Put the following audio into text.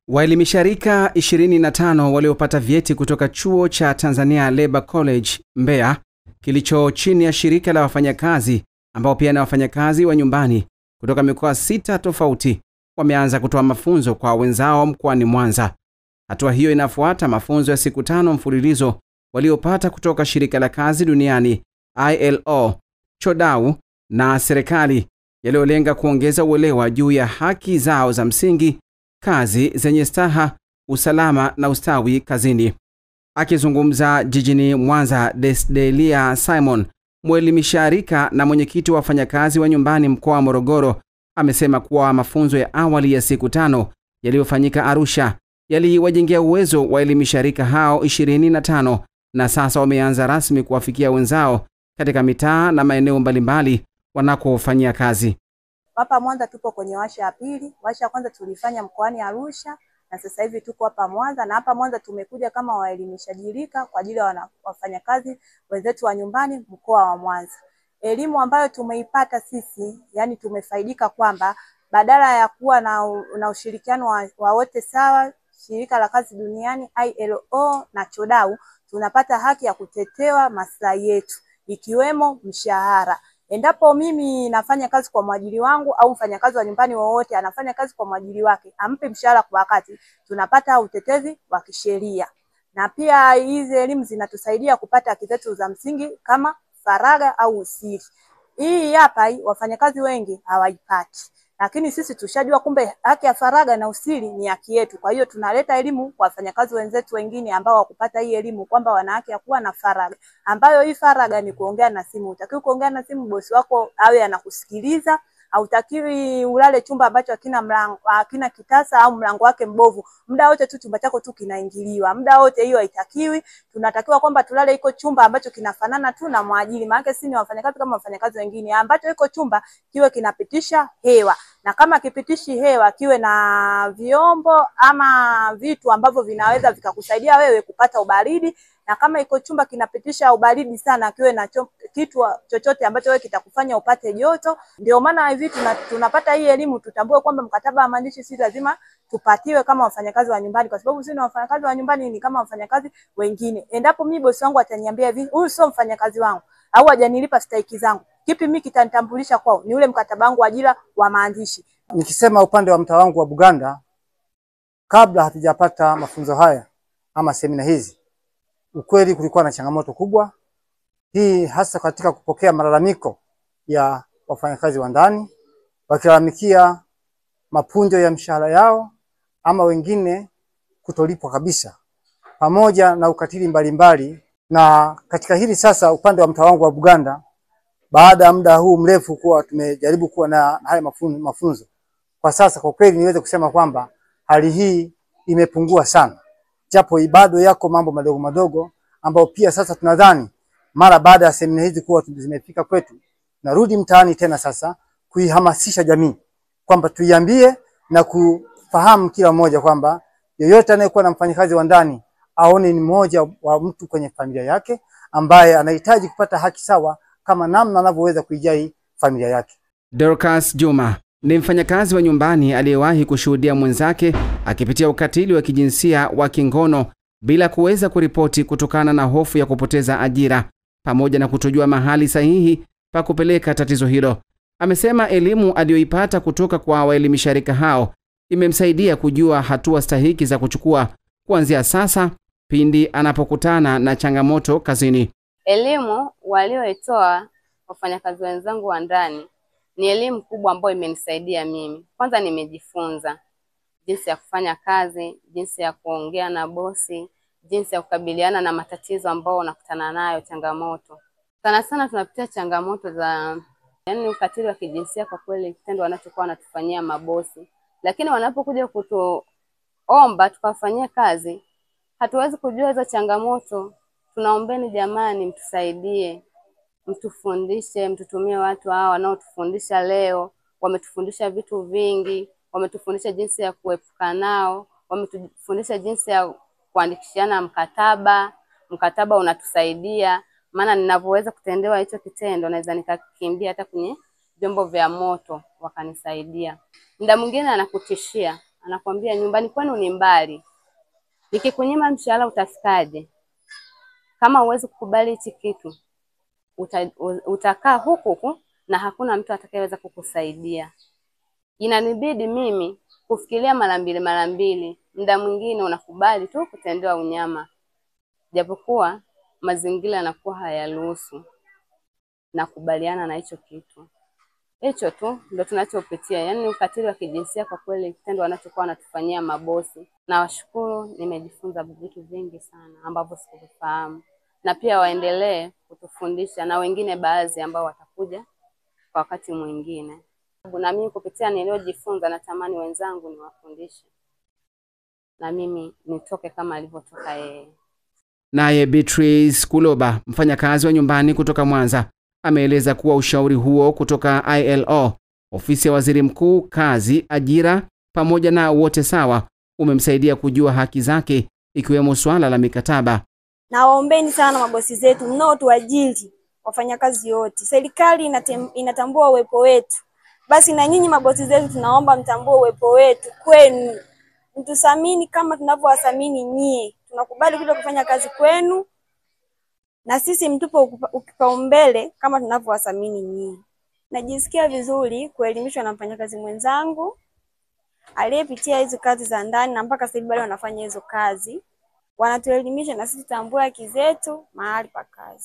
Waelimisha rika 25 waliopata vyeti kutoka chuo cha Tanzania Labour College Mbeya kilicho chini ya shirika la wafanyakazi ambao pia ni wafanyakazi wa nyumbani kutoka mikoa 6 tofauti wameanza kutoa mafunzo kwa wenzao mkoani Mwanza. Hatua hiyo inafuata mafunzo ya siku 5 mfululizo waliopata kutoka shirika la kazi duniani ILO, Chodau na serikali yaliyolenga kuongeza uelewa juu ya haki zao za msingi, kazi zenye staha, usalama na ustawi kazini. Akizungumza jijini Mwanza, Desdelia Simon, mwelimisha rika na mwenyekiti wa wafanyakazi wa nyumbani mkoa wa Morogoro, amesema kuwa mafunzo ya awali ya siku 5 yaliyofanyika Arusha yaliwajengea uwezo wa elimisha rika hao 25 na sasa wameanza rasmi kuwafikia wenzao katika mitaa na maeneo mbalimbali wanakofanyia kazi. Hapa Mwanza tupo kwenye washa ya pili. Washa ya kwanza tulifanya mkoani Arusha na sasa hivi tuko hapa Mwanza, na hapa Mwanza tumekuja kama waelimishaji rika kwa ajili ya wafanyakazi wenzetu wa nyumbani mkoa wa Mwanza. Elimu ambayo tumeipata sisi, yani tumefaidika kwamba badala ya kuwa na ushirikiano wa wote sawa, shirika la kazi duniani ILO na Chodau, tunapata haki ya kutetewa maslahi yetu ikiwemo mshahara. Endapo mimi nafanya kazi kwa mwajiri wangu au mfanyakazi wa nyumbani wowote anafanya kazi kwa mwajiri wake, ampe mshahara kwa wakati, tunapata utetezi wa kisheria. Na pia hizi elimu zinatusaidia kupata haki zetu za msingi kama faragha au usiri. Hii hapa wafanyakazi wengi hawaipati. Lakini sisi tushajua kumbe haki ya faragha na usiri ni haki yetu. Kwa hiyo tunaleta elimu kwa wafanyakazi wenzetu wengine ambao hawakupata hii elimu kwamba wana haki ya kuwa na faragha. Ambayo hii faragha ni kuongea na simu. Hutakiwi kuongea na simu bosi wako awe anakusikiliza. Hautakiwi ulale chumba ambacho hakina mlango, hakina kitasa au mlango wake mbovu. Muda wote tu chumba chako tu kinaingiliwa. Muda wote hiyo haitakiwi. Tunatakiwa kwamba tulale iko chumba ambacho kinafanana tu na mwajiri. Maana sisi ni wafanyakazi kama wafanyakazi wengine, ambacho iko chumba kiwe kinapitisha hewa. Na kama kipitishi hewa kiwe na vyombo ama vitu ambavyo vinaweza vikakusaidia wewe kupata ubaridi. Na kama iko chumba kinapitisha ubaridi sana kiwe na kitu chochote ambacho wewe kitakufanya upate joto. Ndio maana hivi tunapata hii elimu, tutambue kwamba mkataba wa maandishi si lazima tupatiwe kama wafanyakazi wa nyumbani, kwa sababu sisi ni wafanyakazi wa nyumbani ni kama wafanyakazi wengine. Endapo mimi bosi wangu ataniambia hivi, huyu sio mfanyakazi wangu au hajanilipa stahiki zangu, kipi mimi kitanitambulisha kwao? Ni ule mkataba wangu wa ajira wa maandishi. Nikisema upande wa mtaa wangu wa Buganda, kabla hatujapata mafunzo haya ama semina hizi, ukweli kulikuwa na changamoto kubwa hii, hasa katika kupokea malalamiko ya wafanyakazi wa ndani wakilalamikia mapunjo ya mshahara yao ama wengine kutolipwa kabisa, pamoja na ukatili mbalimbali. Na katika hili sasa, upande wa mtaa wangu wa Buganda, baada ya muda huu mrefu kuwa tumejaribu kuwa na haya mafunzo, kwa sasa kwa kweli niweze kusema kwamba hali hii imepungua sana, japo bado yako mambo madogo madogo ambayo pia sasa tunadhani mara baada ya semina hizi kuwa zimefika kwetu, narudi mtaani tena sasa kuihamasisha jamii kwamba tuiambie na kufahamu kila mmoja kwamba yeyote anayekuwa na mfanyakazi wa ndani aone ni mmoja wa mtu kwenye familia yake ambaye anahitaji kupata haki sawa kama namna anavyoweza kuijali familia yake. Dorcas Juma ni mfanyakazi wa nyumbani aliyewahi kushuhudia mwenzake akipitia ukatili wa kijinsia wa kingono bila kuweza kuripoti kutokana na hofu ya kupoteza ajira pamoja na kutojua mahali sahihi pa kupeleka tatizo hilo. Amesema elimu aliyoipata kutoka kwa waelimisha rika hao imemsaidia kujua hatua stahiki za kuchukua kuanzia sasa pindi anapokutana na changamoto kazini. Elimu walioitoa wafanyakazi wenzangu wa ndani ni elimu kubwa ambayo imenisaidia mimi. Kwanza nimejifunza jinsi ya kufanya kazi, jinsi ya kuongea na bosi, jinsi ya kukabiliana na matatizo ambayo unakutana nayo, changamoto. Sana sana tunapitia changamoto za yani ukatili wa kijinsia, kwa kweli kitendo wanachokuwa wanatufanyia mabosi. Lakini wanapokuja kutuomba tukafanyia kazi, hatuwezi kujua hizo changamoto. Tunaombeni jamani, mtusaidie, mtufundishe, mtutumie watu hao wanaotufundisha leo. Wametufundisha vitu vingi, wametufundisha jinsi ya kuepuka nao, wametufundisha jinsi ya kuandikishiana mkataba. Mkataba unatusaidia, maana ninavyoweza kutendewa hicho kitendo naweza nikakimbia hata kwenye vyombo vya moto wakanisaidia. Muda mwingine anakutishia, Anakwambia nyumbani kwenu ni mbali, nikikunyima mshahara utafikaje? Kama huwezi kukubali hichi kitu utakaa huku huku na hakuna mtu atakayeweza kukusaidia. Inanibidi mimi kufikiria mara mbili mara mbili. Muda mwingine unakubali tu kutendewa unyama, japokuwa mazingira yanakuwa hayaruhusu. Nakubaliana na hicho kitu. Hicho tu ndio tunachopitia, yaani ukatili wa kijinsia kwa kweli, kitendo wanachokuwa wanatufanyia mabosi. Nawashukuru, nimejifunza vitu vingi sana ambavyo sikuvifahamu, na pia waendelee kutufundisha na wengine baadhi ambao watakuja kwa wakati mwingine. Na mimi kupitia niliyojifunza, natamani wenzangu niwafundishe na mimi nitoke kama alivyotoka yeye. Naye Beatrice Kuloba, mfanyakazi wa nyumbani kutoka Mwanza, ameeleza kuwa ushauri huo kutoka ILO, ofisi ya Waziri Mkuu, Kazi, Ajira pamoja na Wote Sawa, umemsaidia kujua haki zake ikiwemo swala la mikataba. Nawaombeni sana mabosi zetu mnaotuajiri wafanyakazi wote. Serikali inatambua uwepo wetu, basi na nyinyi mabosi zetu tunaomba mtambue uwepo wetu kwenu, mtuthamini kama tunavyowathamini nyie. Tunakubali kuja kufanya kazi kwenu na sisi mtupo kipaumbele kama tunavyowathamini nyie. Najisikia vizuri kuelimishwa na mfanyakazi mwenzangu aliyepitia hizo kazi za ndani na mpaka sasa bado wanafanya hizo kazi. Wanatuelimisha na sisi tutambue haki zetu mahali pa kazi.